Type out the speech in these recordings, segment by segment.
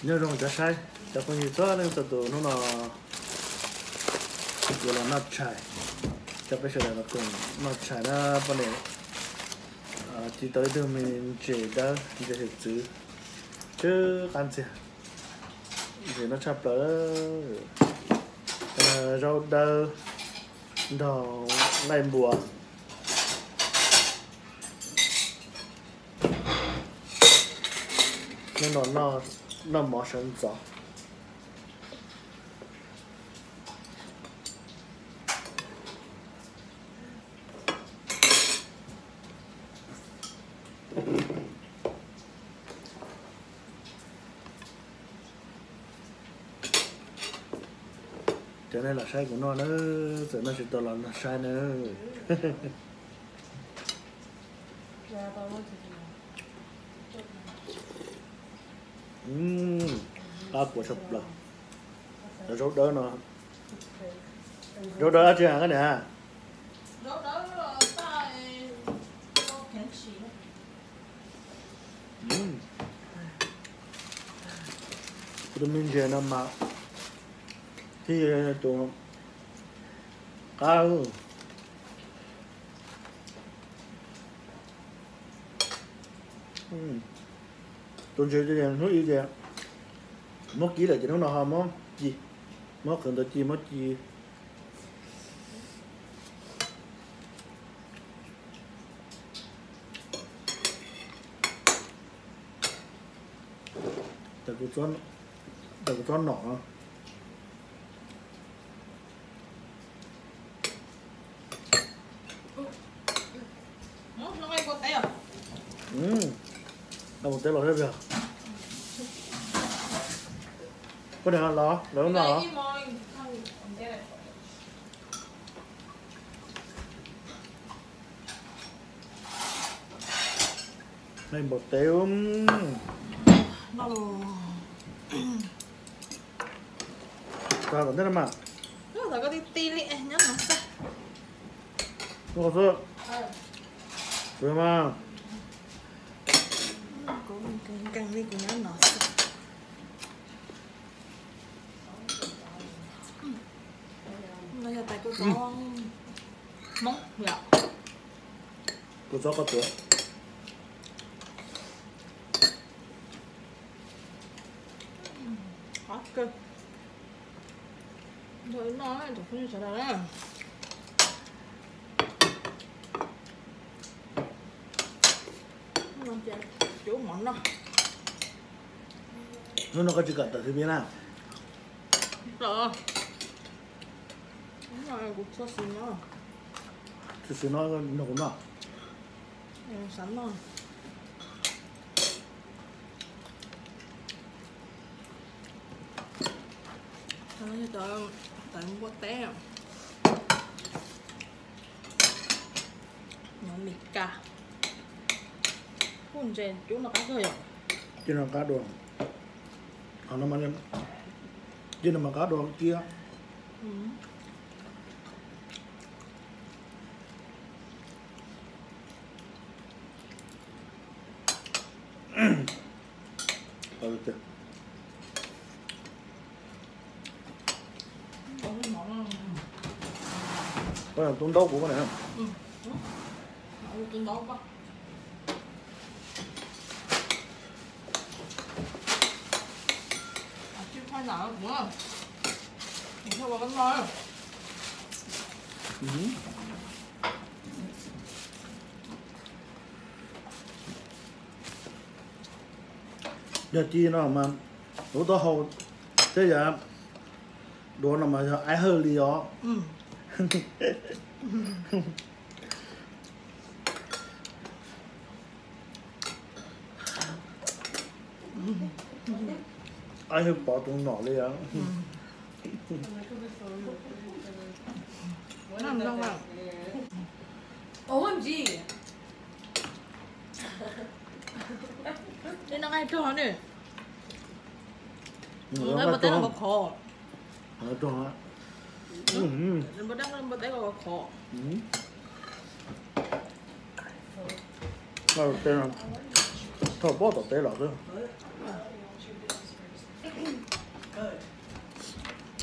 Nyob zoo cov saib, cov phooj ywg txhua leej txhua tus, hnub no yuav los noj tshais, coj peb sawv daws los koom noj tshais na. Poj niam ci tau ib tug me ntses dawb, ntses hiav txwv, tsw qab ntxiag, ntses no tshaj plaws. Zaub dawb nrog nqaij npua. Hnub no noj mov sawv ntxov. Cov nej los saib kuv noj na, txawm noj tsis tau los noj saib na. Qab kua tshaj plaws. Cov zaub dawb no, zaub dawb dab tsi koj niam? Kuv tus me ntses no mas thiaj tus qab. Tus ntses hnub i ces muab kib lawm ces hnub no ho muab ci, muab qhwv ntawd ci muab ci. Tawm kuv txob nom no. Nqa mus teb los thiab. Koj niam los lawv no. Nqaij npua teb. Tag tom ntej no mas. Tag koj ti ti li nyob no xwb. Kuv mas. Kuv nkees li kuv nyob no xwb. No yog tais kua txob Hmoob yom. Kua txob qos tuav. Qab kawg. Nrog wb noj tus phooj ywg sawv daws na. Cub mov noj. Hnub no koj tsis kam tawm xwb peb na. Tawm. Kuv txhob xwb no. Txhob xwb no nrog kuv noj. Xav noj. Tawm npua teb. Nyob Mes Kas. Kuj ntses cub no qab kawg yom. Cub no qab dua. Cub no mas qab dua kiag. Koj tus ntaub kuv koj niam. Yog ci no mas lub taub hau thiab yam duav no mas yog aib hawj li os. Aib hawj pov tus nom li os. Nqaij rog ne. Nqaij npua teb los khov. Npua teb los khov. Thauj pob tom teb los xwb.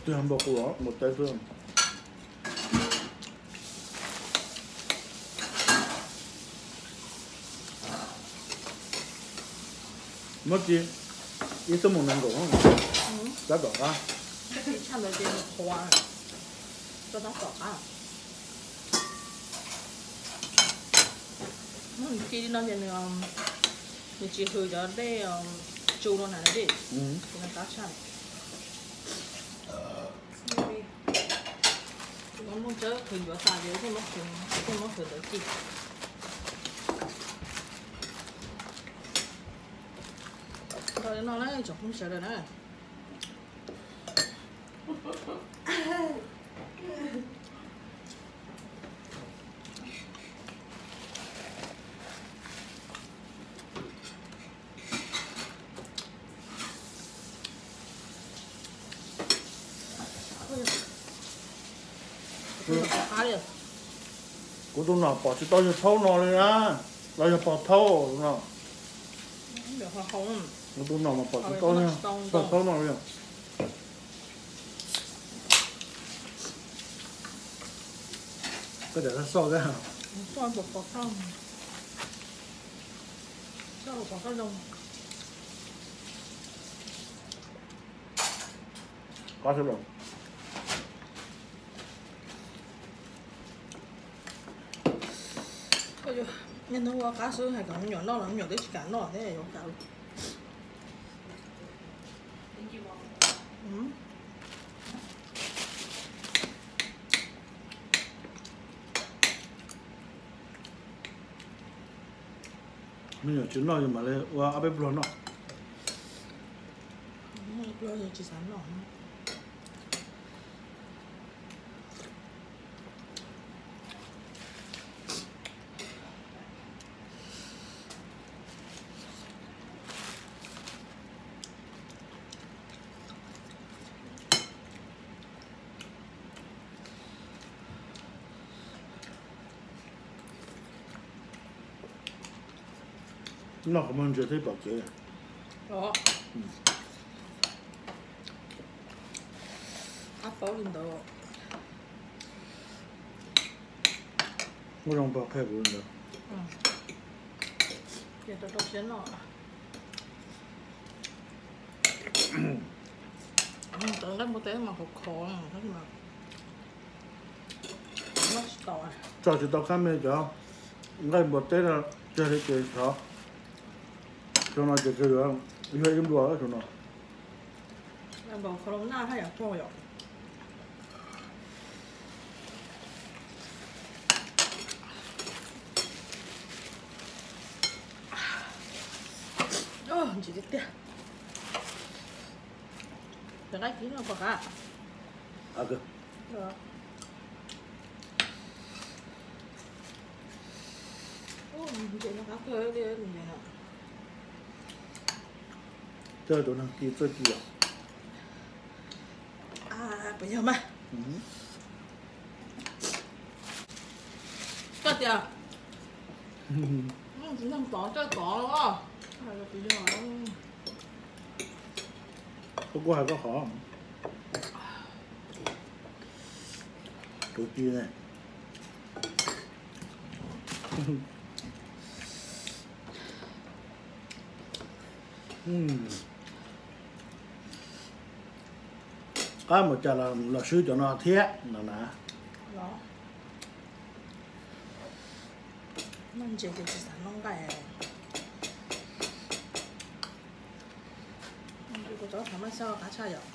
Twb npau qus os, npau taws xwb. Muab ci ib tug mus nees nkaum, tab tom qab. Tshaj ntawd ces qhuav, tau tab tom qab. Ci li no ces nws, nws tsis hwm cov dej tsu no na dej, ces nws qab tshaj. Muab tsawb qhwv yuav tas ces thiaj muab qhwv ntawd ci. Nrog li no na tsoom phooj ywg sawv daws na. Kuv tus nom pom tsis tau yawg thaub no li na, los yog pog thaub no. Kuv tus nom mas pom tsis tau yawg pog thaub no li. Koj cov xoj xoj, qab xwb los. Hnub ua qab xwb, hais kom me nyuam noj los me nyuam twb tsis kam noj thiab yuav kam. Me nyuam tsis noj yus mam li ua ob peb pluag noj. Pluag yus tsis xav noj. Noj qhov muag ntsia thiaj pom kev. Qab paub li ntawd. Muaj zoo pog qhia kuv li ntawd. Ces rau rau siab noj. Cov nqaij npua teb mas khov khov, noj tsis tau. Tso tsis tau khab me cov nqaij npua teb no, cog li ces xyov. Xyov no ces yog ib nplua xyov no. Npaum corona haj yam tuag yom. Ntsim tiag tiag. Cov nqaij kib no pom qab. Ntsim no qab kawg li. Coj tus neeg kis txawj kis os. Puas yog mas? Koj tias, tsis yog tod coj tod los. Koj kuj hais koj qhov. Tus kis ne. Qab mus cas los swb cov no thiab no na. Noj ntses ces tsis xav noj nqaij. Kuv tau thav maj xyab qab tshaj yom.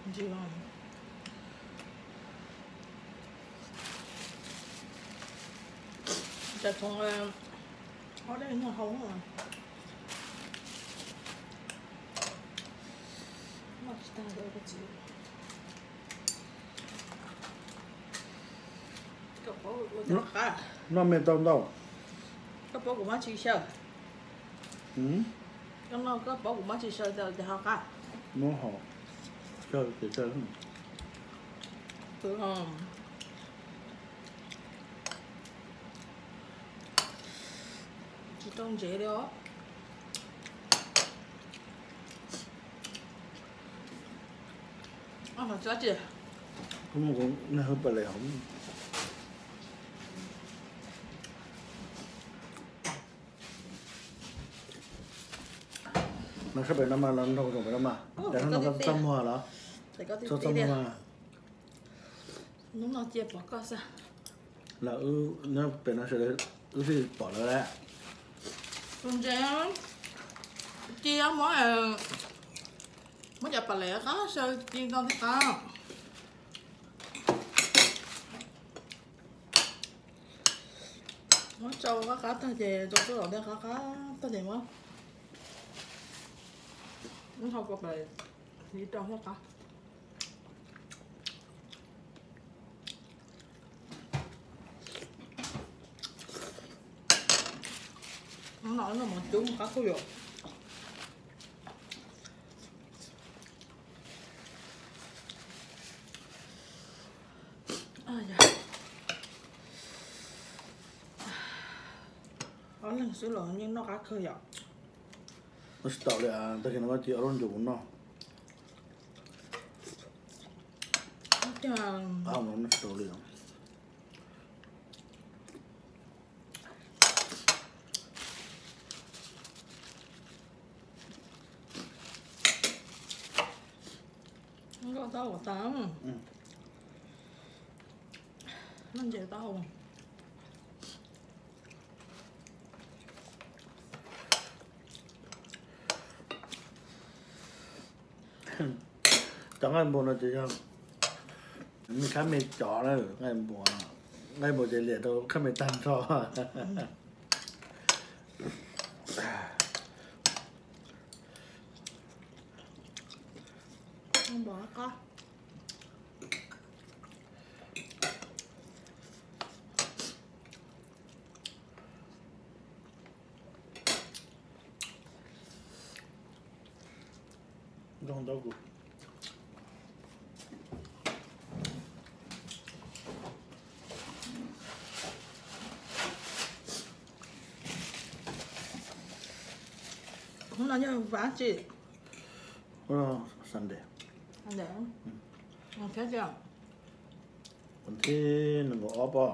Ntsim, cas txhoov ob dej nyob hauv. Noj Noj me tau ntau. Koj paub kuv muab tsis xyaw. Koj noj koj paub kuv muab tsis xyaw ces ho qab. Muab ho xyaw ces xyaw. Tsis tau ntsev li os. Kuv mus kuv naj hwb pas les hov. No sab pem no mas los nrog kuv pem no mas, pem no no txaj muag los? Txaj muag. Hnub no cia pom koj xwb. Los wb nyob pem no sawv daws wb thiaj pom lawv lawm. Tus ntses ci muab, muab cov pas lem qab xyaw ci nto thiab qab. Muab tsau qab qab tag ces rau txuj lom dej qab qab tag ces muab, muab hau kua pas lem rau thiab qab. No mov cub qab kawg yom. Ob leeg xwb los yeej noj qab kawg yom. Noj tsis tau li, tag kis no koj cia ob lub ncuav kuv noj. Qab no noj tsis tau li. Nkauj tau ua tas, noj ntses tau. Cov nqaij npua no ces yog me khab me cov na, nqaij npua, nqaij npua ces liam rau khab me tag nrho. Zoo ntau kuv. Hnub no yog vas tsi? Sunday. Sunday. Thiab tsi? Vas thib nees nkaum ob pom,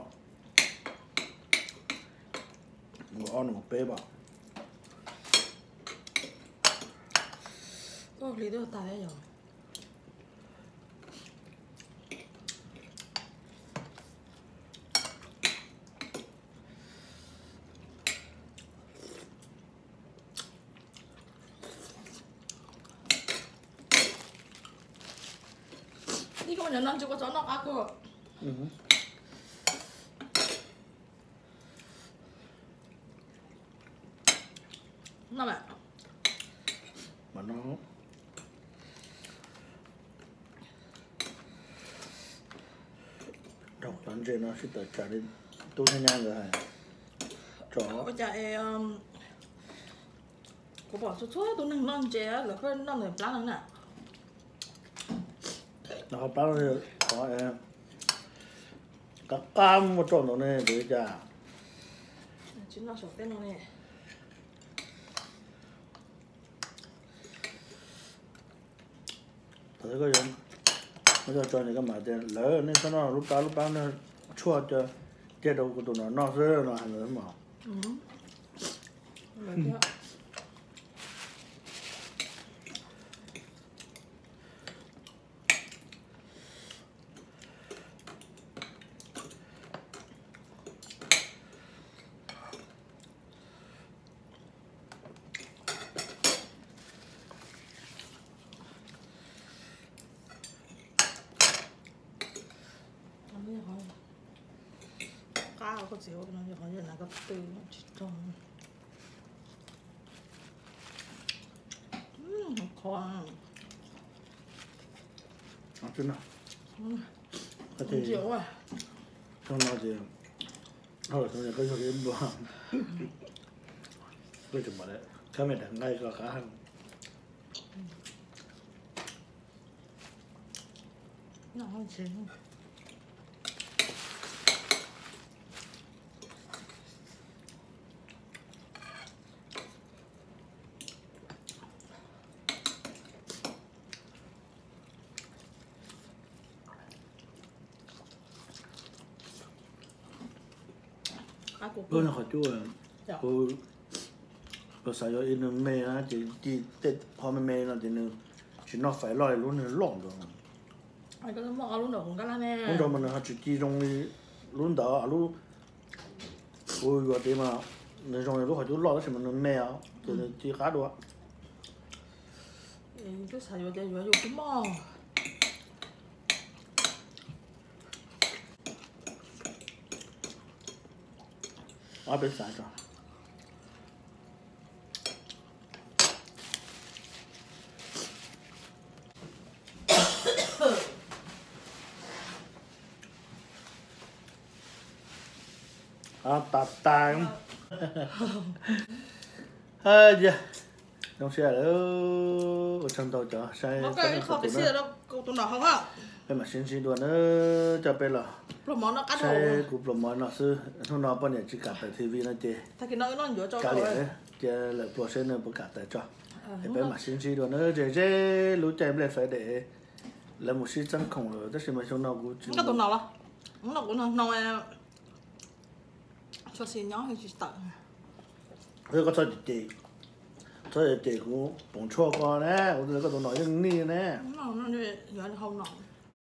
nees nkaum ob nees nkaum peb pom. Koj hli twb tag thiab yom. Ib koj nyob no tsis ua txog noj qab kawg. Noj mas. Mas no. Rau cov ntses no sib tawm tsam li tub nyab nyab ntawd hais. Ua cas es kuv pom txhua txhua tus neeg noj ntses lawv pheej noj ntawm plab no na. Qhov plab no qhov qab qab muaj roj ntawd ne, tus li cas. Tsis noj saum tej no ne. Thaum koj yuav muab coj tso ces koj mam tias lawv nej txhob noj lub plab, lub plab no tshuaj, cia rau kuv tus no noj xwb no hais lawm mas. Qab koj txiv ua no yog qhov yog nas koj tw tsis tau. Qhov Xyoo no ces, koj yog li npua, koj tseem mam khab me daim nqaij ko qab heev. Lub no qhov cub, kuv xav yuav ib nws me na ces ci tej qhov me me no ces nws tsis noj faiv loj li lub nws loj ntawd. Lub nrog mas nws ho tsis ci zoo li lub ntawd, lub kuv yuav tid mas nws zoo li lub qhov cub loj tab sis mas nws me os ces nws ci qab dua. Ob peb xav tso. Tas tas. Zoo siab lawm, ua tsaug ntau cov saib, peb mam sib ntsib dua na, coj peb los saib kuv pluas mov no xwb. Hnub no poj niam tsis kam tawm T V no ces kav liam, cia lawm pluas seb nws puas kam tawm tso. Es peb mam sib ntsib dua na, ze ze lub caij nplej Friday lawv mus sib txeeb khoom lawm tab sis mas xyoo no kuv tsis Koj txhob ces, txhob ces kuv poom tshuaj ko na, kuv koj tus nom yeej nij na.